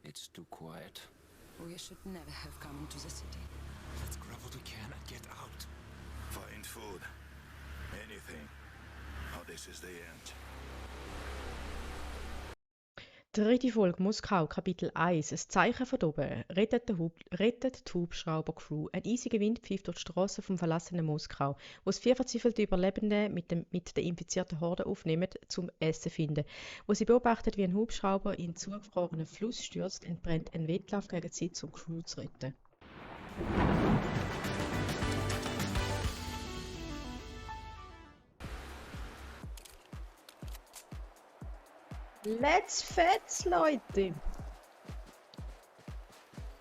It's too quiet. We should never have come into the city. Let's grab what we can and get out. Find food. Anything. Now this is the end. Dritte Folge Moskau, Kapitel 1. Ein Zeichen von oben. Rettet die Hubschrauber-Crew. Ein eisiger Wind pfeift durch die Straßen vom verlassenen Moskau, wo es 4 verzweifelte Überlebende mit der infizierten Horde aufnehmen, zum Essen zu finden. Wo sie beobachtet, wie ein Hubschrauber in den zugefrorenen Fluss stürzt, entbrennt ein Wettlauf gegen die Zeit, um die Crew zu retten. Let's fetz, Leute!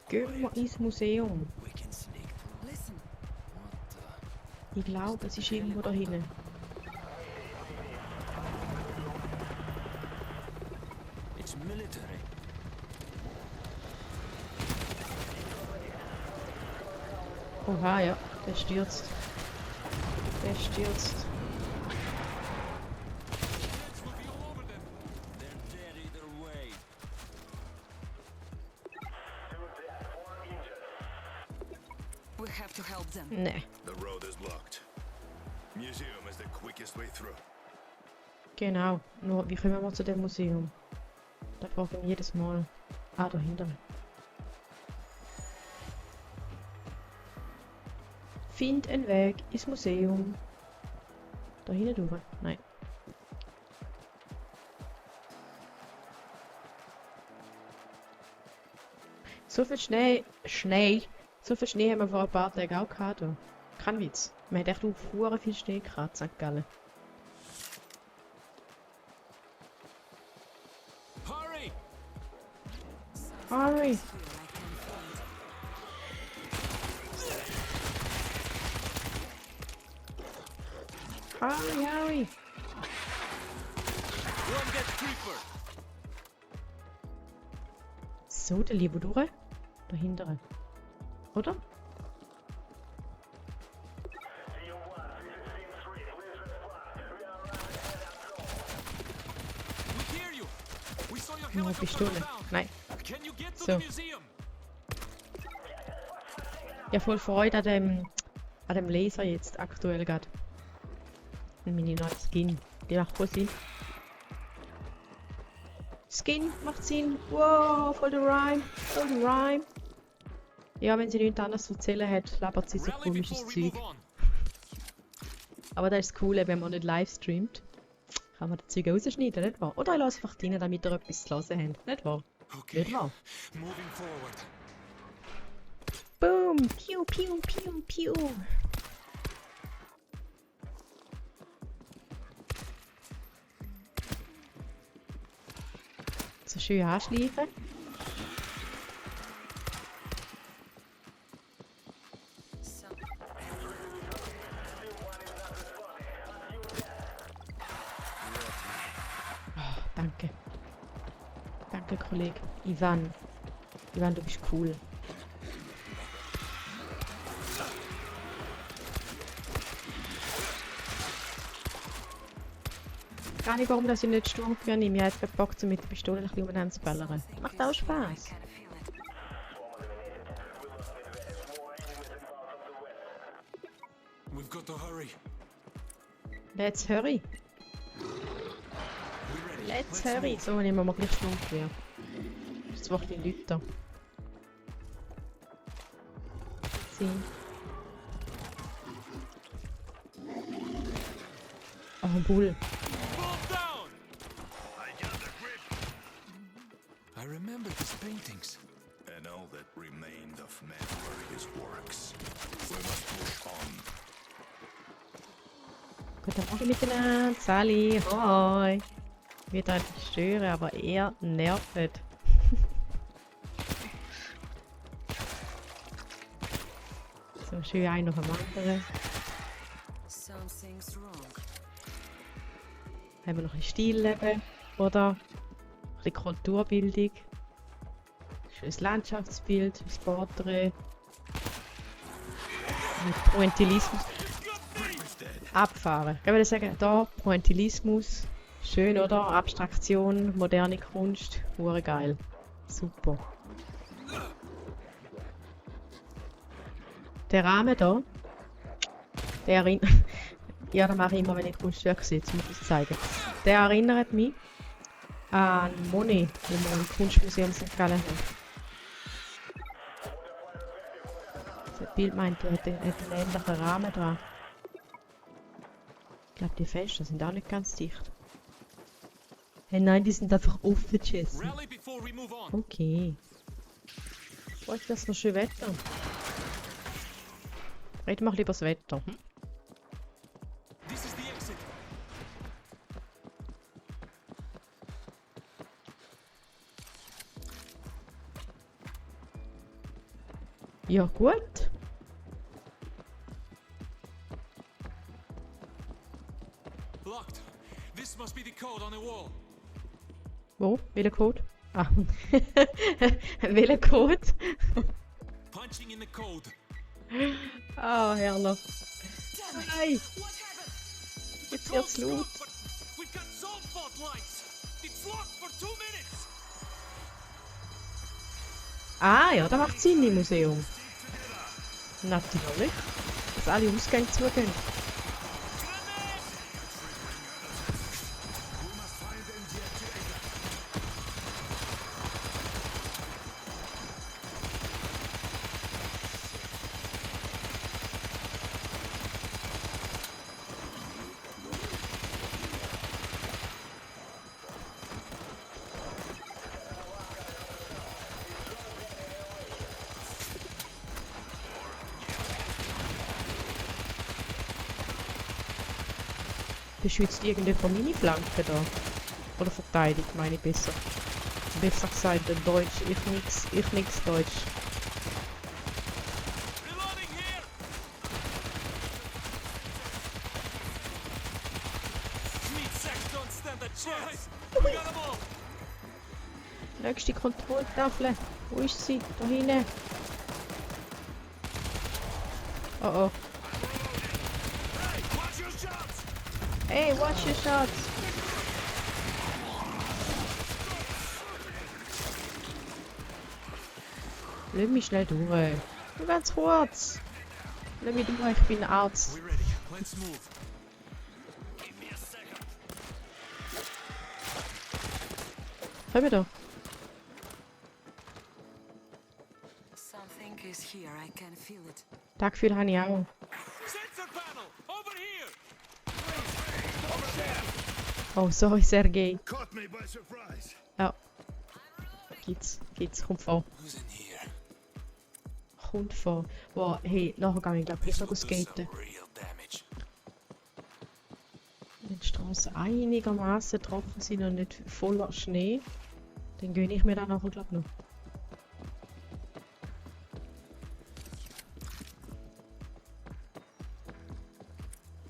Gehen wir ins Museum. We can sneak through. Listen. What Ich glaube, es ist irgendwo da hinten. the? It's military. Oha, ja, der stürzt. Der stürzt. They're dead either way. We have to help them. Ne, The road is blocked. Museum is the quickest way through. genau. Nur, wie kommen wir zu dem Museum? Da frage ich mich jedes Mal. Ah, dahinter. Find einen Weg ins Museum. Da hinten durch? Nein. So viel so viel Schnee haben wir vor ein paar Tagen auch gehabt. Da. Kein Witz. Man hat echt auf hure viel Schnee gehabt, St. Gallen. Hurry! Hurry! Hurry, hurry! One get creeper! So, der liebe durch. Dahinter. Oder? We hear you! We saw your Nur helicopter Pistole. down! Nein. Can you get to So. the museum? Ja, voll Freude an dem Laser jetzt aktuell gerade. Und meine neue Skin. Die macht voll Sinn. Skin macht Sinn. Wow, voll der Rhyme. Voll der Rhyme. Ja, wenn sie nichts anderes zu erzählen hat, labert sie so Rally komisches before we Zeug. move on. Aber das ist das Coole, wenn man nicht live streamt, kann man das Zeug rausschneiden, nicht wahr? Oder ich lasse einfach rein, damit ihr etwas zu hören habt, nicht wahr? Okay, Nicht wahr? moving forward. Boom! Piu, piu, piu, piu! So schön anschleifen. Some Oh, danke. Danke, Kollege. Ivan. Ivan, du bist cool. Gar nicht, warum das ich nicht Sturmgewehr nehme. Ich habe jetzt Bock, so mit der Pistole ein bisschen umeinander zu ballern. Macht auch Spaß. kind of feel it. We've got to hurry. Let's hurry. We're ready. Let's hurry. So, nehmen wir mal gleich Sturmgewehr. Das ist zwar ein bisschen Leute da. Sie. Oh, ein Bull. Fall down! I got the grip. I remember these paintings. And all that remained of man were his works. We must push on. Guten Morgen miteinander. Sally, hoi. Ich will euch nicht stören, aber er nervt. So, schön ein nach dem anderen. Something's wrong. Haben wir noch ein Stillleben, oder? Ein bisschen Kulturbildung. Schönes Landschaftsbild, ein Porträt. Mit Pointillismus. Abfahren. Ich würde sagen, da Pointillismus. Schön, oder? Abstraktion, moderne Kunst. Hure geil. Super. Der Rahmen da, der erinnert... Ja, das mache ich immer, wenn ich Kunstwerk sehe, muss ich es zeigen. Der erinnert mich an Monet, den wir im Kunstmuseum St. Gallen haben. Das Bild meint, er hat einen ähnlichen Rahmen dran. Ich glaube, die Fenster sind auch nicht ganz dicht. Hey, nein, die sind einfach offen, Jesse. Rally before we move on. Okay. Wo ist das noch schön Wetter? Reden wir lieber das Wetter. This is the exit. Ja, gut. Locked. This must be the code on the wall. Wo? Welcher Code? Ah. Welcher Code? Punching in the code. Ah, herrlich. Nein, What happened? jetzt wird's Code's laut. good, but we've got salt fault lights. It's locked for 2 minutes. Ah, ja, das macht Sinn im Museum. Natürlich. Dass alle Ausgänge zugehen. Beschützt irgendjemand meine Flanke da? Oder verteidigt, meine ich besser. Besser gesagt, in Deutsch. Ich nix Deutsch. Reloading here. Meat sacks don't stand a chance. We got them all. Nächste Kontrolltafel. Wo ist sie? Da hinten. Oh oh. Hey, watch your shots. Hey, watch your shots. Lass mich schnell durch. Nur ganz kurz. Lass mich durch, ich bin Arzt. We're ready. Let's move. Give me a second. Komm wir da. Something is here. I can feel it. Das Gefühl habe ich auch. Sensor panel. Over here. Oh, sorry, Sergej. Caught me by surprise. Ja. Geht's, kommt vor. Who's in here? Kommt vor. Boah, hey, nachher gehe ich glaube ich noch Will do some skaten. real damage. Wenn die Straßen einigermaßen trocken sind und nicht voller Schnee, dann gönne ich mir dann nachher glaube ich noch.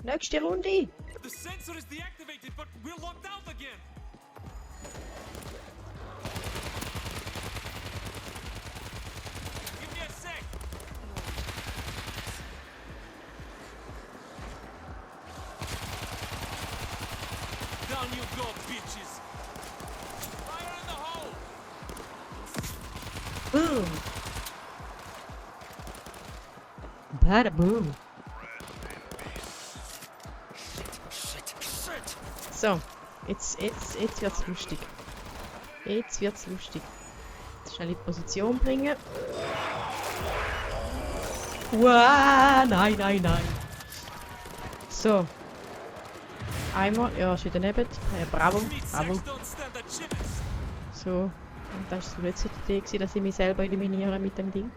Nächste Runde! The sensor is deactivated, but we're locked out again. Give me a sec. Down you go, bitches. Fire in the hole. Boom! Bada boom! So, jetzt wird's lustig. Jetzt wird's lustig. Jetzt schnell in Position bringen. Wow, nein. So. Einmal, ja, ist wieder neben. Bravo. Meat sacks don't stand a chance. So. Und das ist nicht so die Idee gewesen, dass ich mich selber eliminiere mit dem Ding.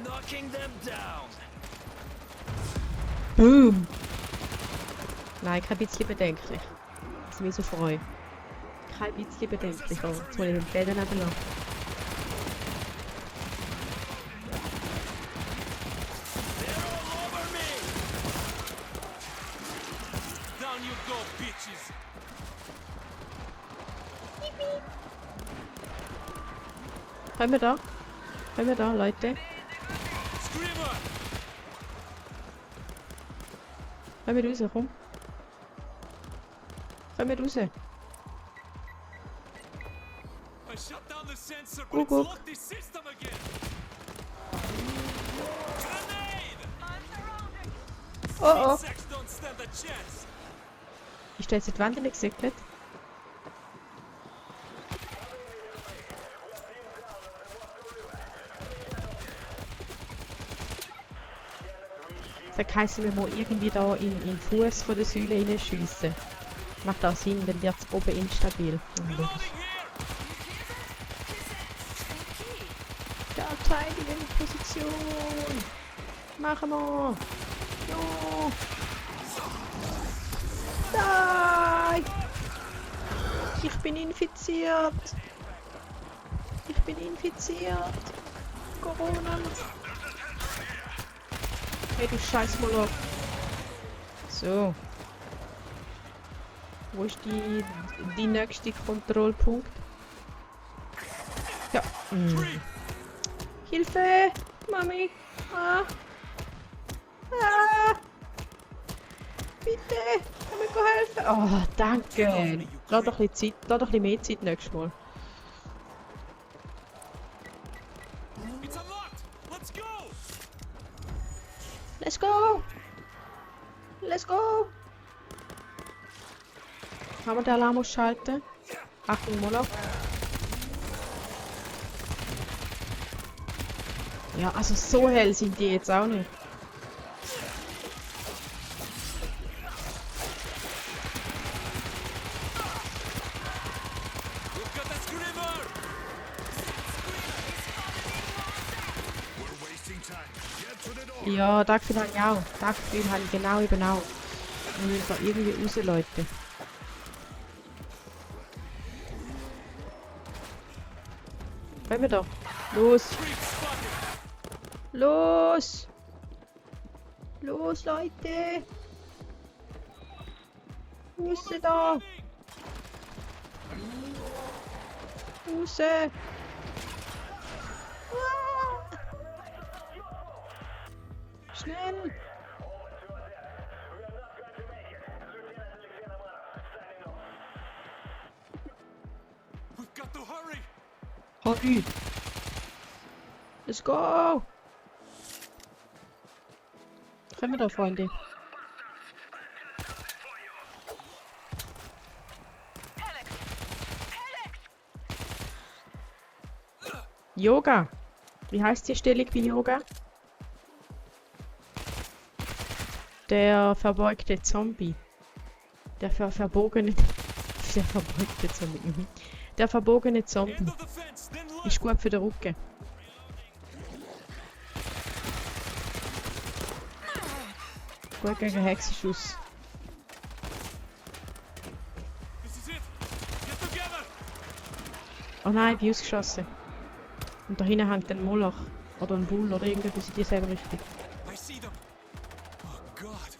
Knocking them down. Boom! Nein, kein bisschen bedenklich. Dass ich mich so freue. Kein bisschen bedenklich. Oh, jetzt muss ich den Bäden nebenan. They're all over me. Down you go, bitches. Können wir da? Können wir da, Leute? Screamer. Können wir raus, komm. Können wir raus? I shut down the sensor, but Guck, it's guck. locked the system again. Grenade! Oh oh. Insects don't stand a chance. Ist der jetzt in die Wand hineingesegelt? Das heisst, wir müssen irgendwie da in den Fuß von der Säule hineinschiessen. Macht auch Sinn, dann wird es oben instabil. Reloading here! Verteidigen Position! Machen wir! No! Nein! Ich bin infiziert! Ich bin infiziert! Corona! Hey, du scheiß Moloch! So. Wo ist die nächste Kontrollpunkt? Ja. Hilfe! Mami! Ah! Ah! Bitte! Kann mir helfen? Oh, danke! Lass doch ein bisschen Zeit, lass doch ein bisschen mehr Zeit nächstes Mal. It's unlocked! Let's go! Let's go! Let's go! Kann man den Alarm ausschalten? Achtung, Moloch. Ja, also so hell sind die jetzt auch nicht. We've got a screamer! We're wasting time. Get to the door. Ja, das Gefühl habe ich auch. Das Gefühl habe ich genau eben auch. Wir müssen da irgendwie raus, Leute. Kommen wir da. Los! Creep spotted! Los! Los, Leute! Raus da! Raus! Ah! Schnell! We've got to hurry! Hurry! Let's go! Kommen wir da, Freunde? Yoga! Wie heißt die Stellung bei Yoga? Der verbeugte Zombie. Der verbogene... Der verbeugte Zombie. Der verbogene Zombie. End of the fence, then left! Ist gut für den Rücken. Gut gegen Hexenschuss. This is it! Get together! Oh nein, ich ausgeschossen. Und da hinten hängt ein Moloch. Oder ein Bull oder irgendetwas in dieselbe Richtung. I see them! Oh God!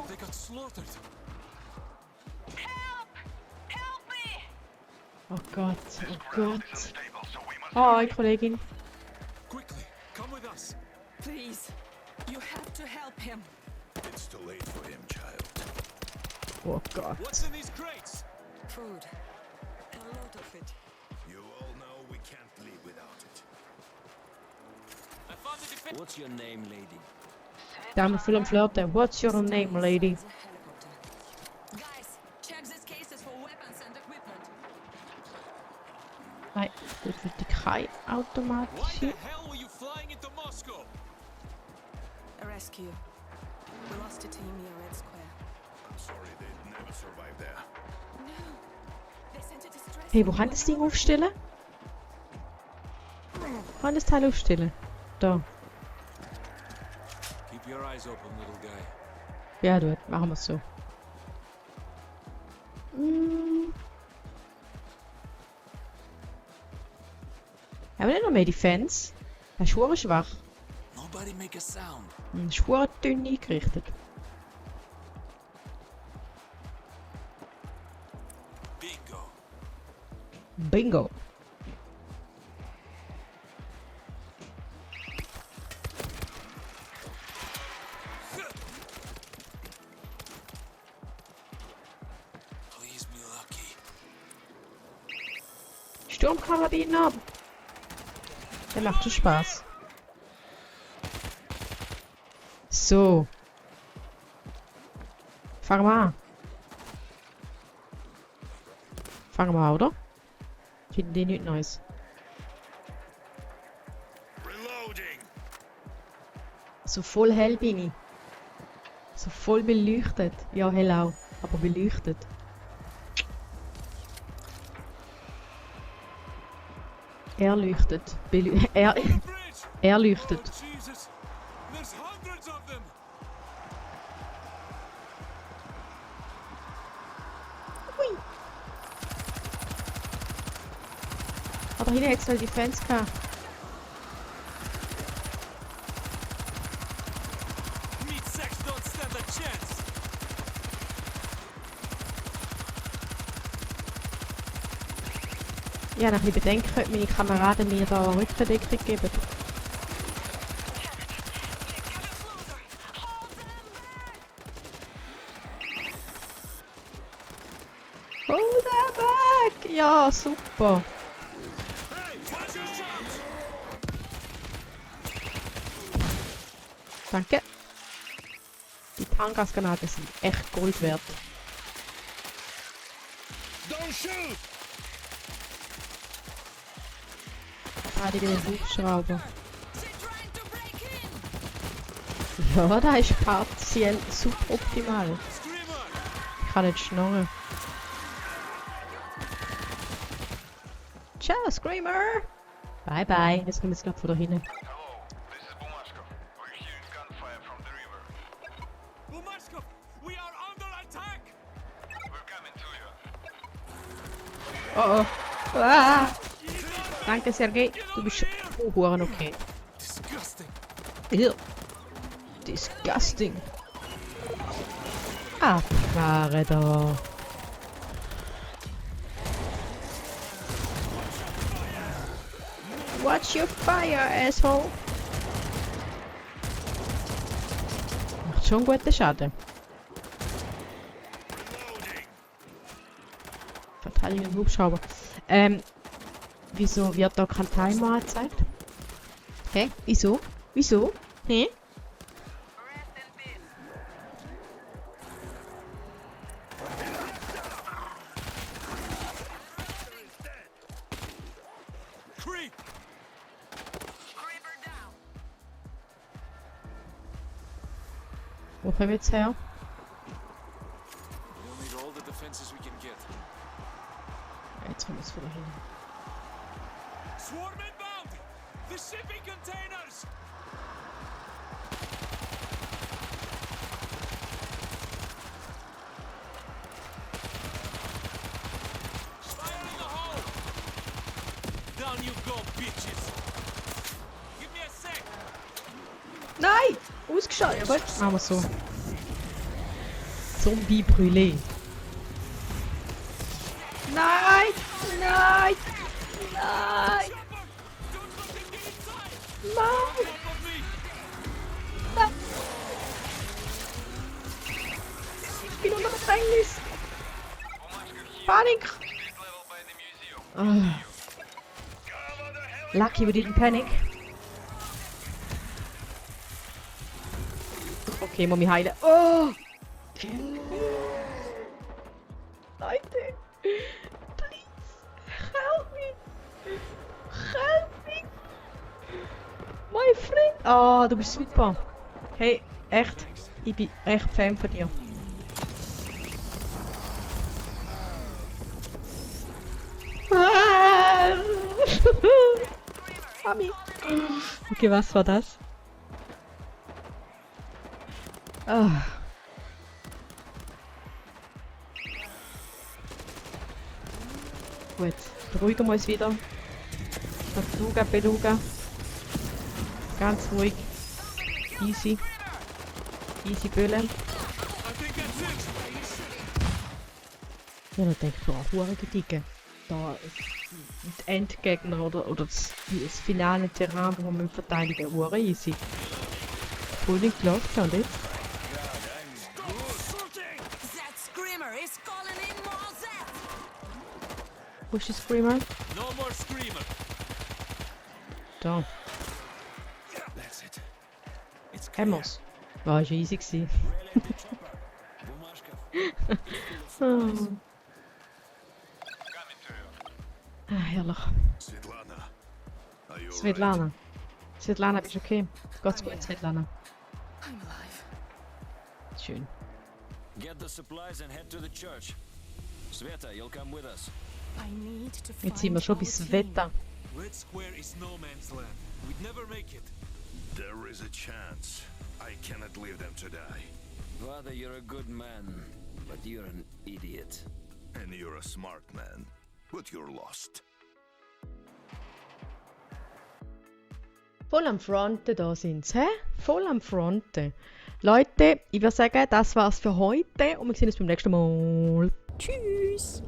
They got slaughtered! Oh Gott, oh Gott. Hi, Kollegin. Quickly, come with us! Please, you have to help him. It's too late for him, child. Oh Gott. What's in these crates? Food. A lot of it. You all know we can't live without it. I found the defense. What's your name, lady? Dame voll am Flirten. What's your name, lady? There's a helicopter. Guys, check these cases for weapons and equipment. Nein, das wird kein Why automatisch. the hell were you flying into Moscow? A rescue. We lost a team near Red Square. I'm sorry they'd never survive there. No. They sent a distress. Hey, wo kann das Ding aufstellen? Wo kann das Teil aufstellen? Da. Keep your eyes open, little guy. Ja, du, machen wir es so. Haben wir nicht noch mehr Defense? Er ist verdammt schwach. Nobody make a sound. Ist verdammt dünn eingerichtet. Bingo. Bingo. Please be lucky. Sturmkarabiner. Der macht schon Spaß. So. Fangen wir an. Fangen wir an, oder? Finden die nichts Neues. Reloading. So voll hell bin ich. So voll beleuchtet. Ja, hell auch. Aber beleuchtet. Er leuchtet. Bridge! Er Oh, leuchtet. Jesus! There's hundreds of them! Aber hier hätte es halt die Fans gehabt. Meat sacks don't stand a chance! Ich habe ein bisschen Bedenken, ob meine Kameraden mir da Rückendeckung geben. Hold them back! Ja, super. Hey, watch your shots! Danke. Die Tangasgranaten sind echt Gold wert. Don't shoot! Verteidigen den Hubschrauber. They're trying to break in! Ja, da ist partiell suboptimal. Screamer! Ich kann nicht schnurren. Ciao, Screamer! Bye bye. Jetzt kommen wir gerade von da hinten. Hello, this is Bumashko. We're hearing gunfire from the river. Bumashkov, we are under attack! We're coming to you. Oh oh. Ah. Danke, Sergej. Du bist Huren okay. Disgusting! Ew. Disgusting. Abfahre da. Watch your fire, asshole. Macht schon guten Schaden. Reloading. Verteidigung Hubschrauber. Wieso wird da kein Timer angezeigt? Hä? Wieso? Wieso? Hä? Creep! Wo kommen wir jetzt her? We'll need all the defenses we can get. Jetzt kommen wir es wieder hin. Swarm inbound! The shipping containers! Fire in the hole! Down you go, bitches! Give me a sec! Nein! Ausgeschaltet. Ja, gut. Machen wir so. Zombie brûlé. Nein! Nein! Nein! Chopper! Don't let them get inside! Nein! Top of me! Nein! Ich bin unter Gefängnis! Panik! Ah. Lucky we didn't panic. Okay, muss mich heilen. Oh! Leute! Please! Help me! Help me! My friend! Ah, du bist super! Hey, echt? Ich bin echt Fan von dir. Mami! Okay, was war das? Ah. Gut, beruhigen wir uns wieder. Beluga, Beluga. Ganz ruhig. Easy. Easy Bölle. I think that's it! Ja, da denkt man auch hure Dicke. Da ist die Endgegner oder das finale Terrain, wo man verteidigen, hure easy. Voll nicht gelaufen und jetzt? That screamer is calling in more Zeds! Wo ist der Screamer? No more screamer. Da. That's it. It's clear. Hemmers. War ist easy gewesen. Oh. Ah, herrlich. Svetlana. Are you Svetlana. Svetlana, bist du okay? Geht's gut, Svetlana? I'm alive. Schön. Get the supplies and head to the church. Sveta, you'll come with us. I need to Jetzt sind wir find schon our bis team. Wetter. Red Square is no man's land. We'd never make it. There is a chance. I cannot leave them to die. Father, you're a good man, but you're an idiot. And you're a smart man. But you're lost. Voll am Fronten da sind sie, hä? Voll am Fronten. Leute, ich würde sagen, das war's für heute und wir sehen uns beim nächsten Mal. Tschüss!